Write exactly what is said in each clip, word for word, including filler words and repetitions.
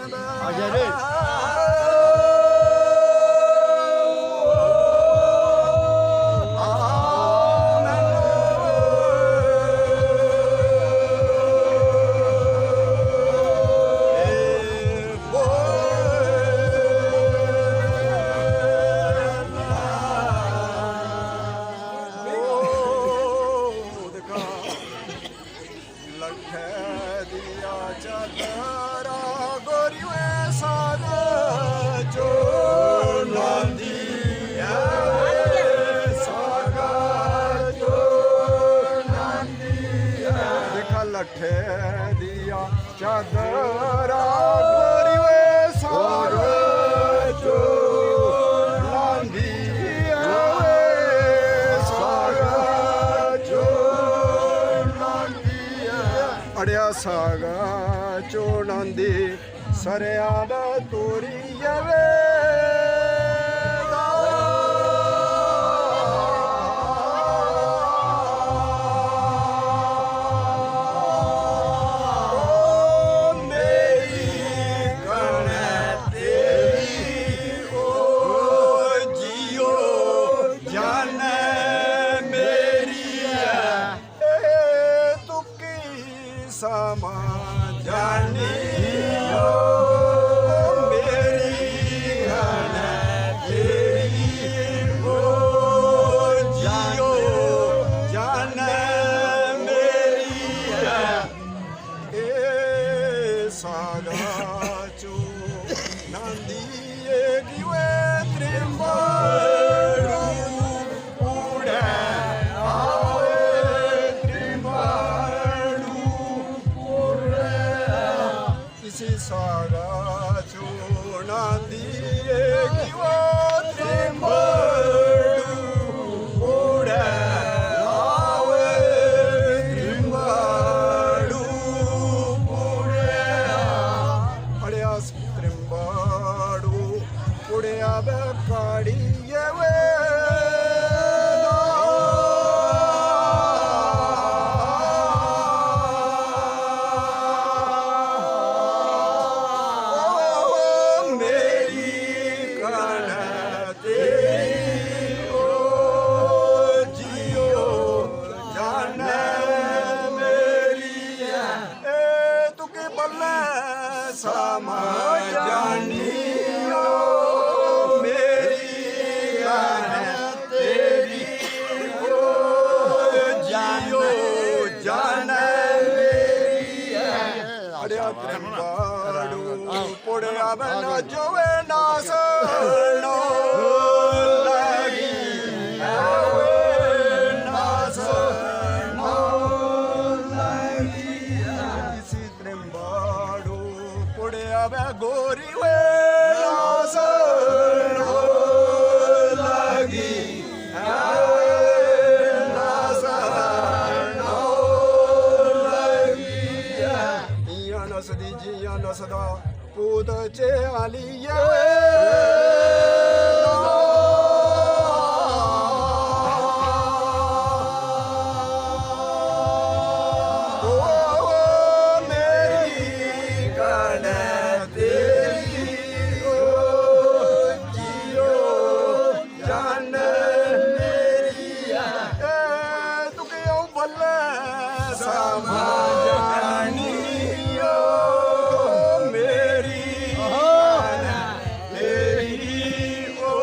आ जा रे। लट्ठे दिया चादरा गोरी वे साग चोना दी ऐ, साग चोना दी ऐ। देखा लट्ठे दिया चादरा गोरी वे साग चोना दी ऐ, साग चोना दी ऐ। अड़िया साग चोना दी सरेआं दा तोरी वे। ओ मेरी कन्नै तेरी, ओ जियो जान मेरी ऐ। ए तुकी समा जानी, ओ मेरी जान तेरी, ओ जियो जान मेरी ऐ। ए सागा चो नंदी ए गिवे त्रिंबाड़ू पुड़े आवे, त्रिंबाड़ू पुड़े। इसी सागा चो नंदी ए गिवे त्रिंबाड़ू पुड़े आवे, त्रिंबाड़ू पुड़े। अड़िया त्रिंबाड़ू पुड़िया वे काड़िए वे। ओ मेरी कन्नै तेरी, ओ जियो जान मेरी ऐ। ए तुकी बल्ले समा जानी, ओ मेरी जान तेरी, ओ जियो जान मेरी ऐ। अड़िया त्रिंबाड़ू पुड़िया वे नाचो वे नासणो लगी, ए वे नासणो लगी। इसी त्रिंबाड़ू पुड़िया वे गोरी वे नासणो लगी, ए वे नासणो लगी। इयां नसदी जियां नसदा पूत च आलिये। ओ मेरी कन्नै तेरी, ओ जियो जान मेरी ऐ। ए तुके अ'ऊं बल्ले समा जानी, ओ मेरी जान तेरी, ओ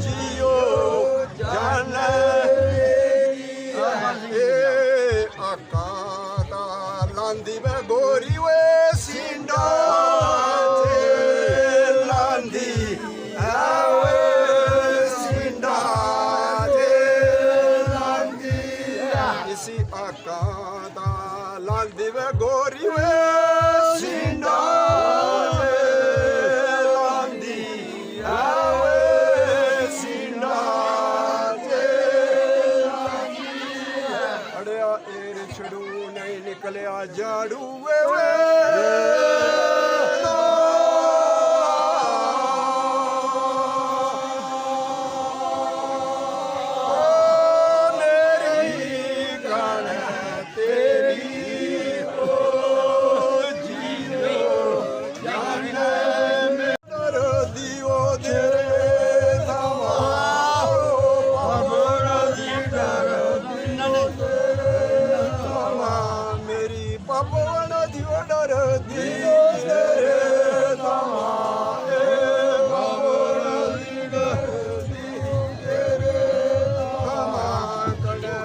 जियो जान मेरी। ए आका दा लांदी वे गोरी वे सिंडा ते लांदी, ए वे सिंडा ते लांदी। इसी आका दा लांदी वे गोरी वे सिंडा ते लांदी, ए वे सिंडा ते लांदी। अड़िया एर छड़ू नहीं निकलिया झाड़ू वे वे। ओ मेरी कन्नै तेरी, ओ जियो पवन दियो डरदी तेरे धामा, ए पवन दियो डरदी तेरे धामा कने।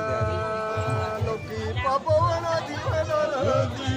लोकी पवन दियो डरदी